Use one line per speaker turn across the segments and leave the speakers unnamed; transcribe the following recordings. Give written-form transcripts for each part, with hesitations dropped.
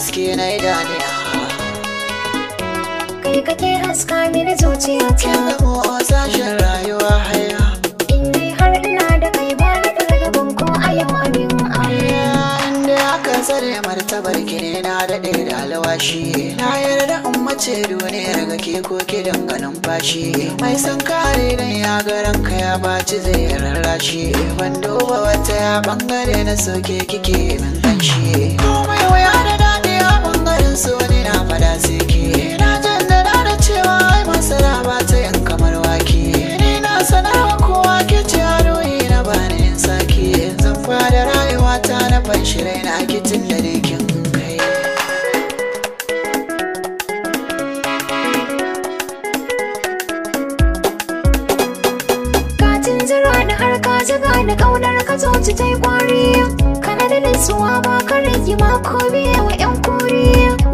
haske na idaniya.
Kai kake haska mini zuciyata.
Kin zamo sashen rayuwa haya.
In dai har ina da kai ba na fargaban ko a yau amin aya.
Inda aka tsare martabar ki ne na daɗe da alwashi. Na yarda in mace duniyar ga ke ko ki danganin fashi. Mai san kare dan ya ga ranka ya baci zai rarrashi. Ban duba wata ya bangare na soke kike min kanshi. Komai waya da daɗi a bangaren so ne na fada sai ke. Na jaddada da cewa ai masara ba ta yin kamar wake. Ni na sanarwa kowa ke ce aroyi na bani in sake. Zan fara rayuwata na fanshi raina kitin da kin kai.
Ka tunzura da har ka zuga da ƙaunar ka zuci ta yi ƙwari. Kana da nutsuwa ba ka rage ma ko biye wa 'yan kori.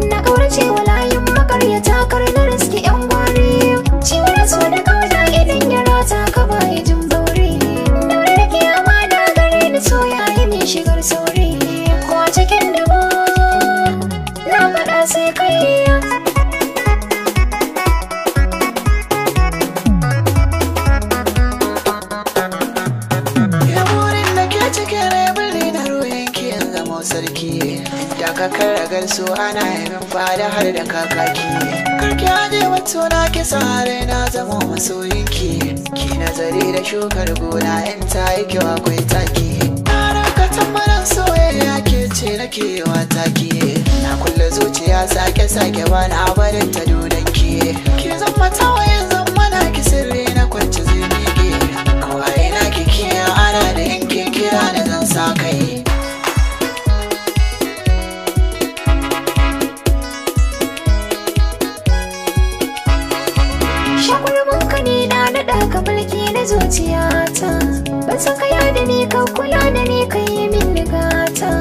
Na ƙaurace wa layin makaryata kar na riski 'yan gwari. Ciwon so da ƙauna idan ya rata ka baya jin bauri. Daure da ke amana gare ni so ya yi min shigar sauri. Ko a cikin dabo na faɗa sai kai.
Ya burin da ke cikin rai birni na ruhin ki in zamo sarki. Da ka karagar su ana yamin fada har da kakaki. Karki aje wato na kisa rai na zamo masoyinki. Ki nazari da shukar gona in ta yi kyau akwai taki. Na ranka tambaran soyayya ke ce nake wa taki. Na kulle zuciya sake sake ba na barin ta dudanki. Ki zama tawayen zama ki sirri na kwance zai miƙe. Kawai na kike ana da in kin kira da zan sa kai.
Shakurmin ka ne na naɗa ka mulki na zuciyata. Ban san kaya da ni ka kula da ni ka yi min gata.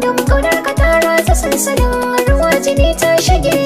Don ƙaunar ka ta ratsa sansanin ruwa jini ta shige.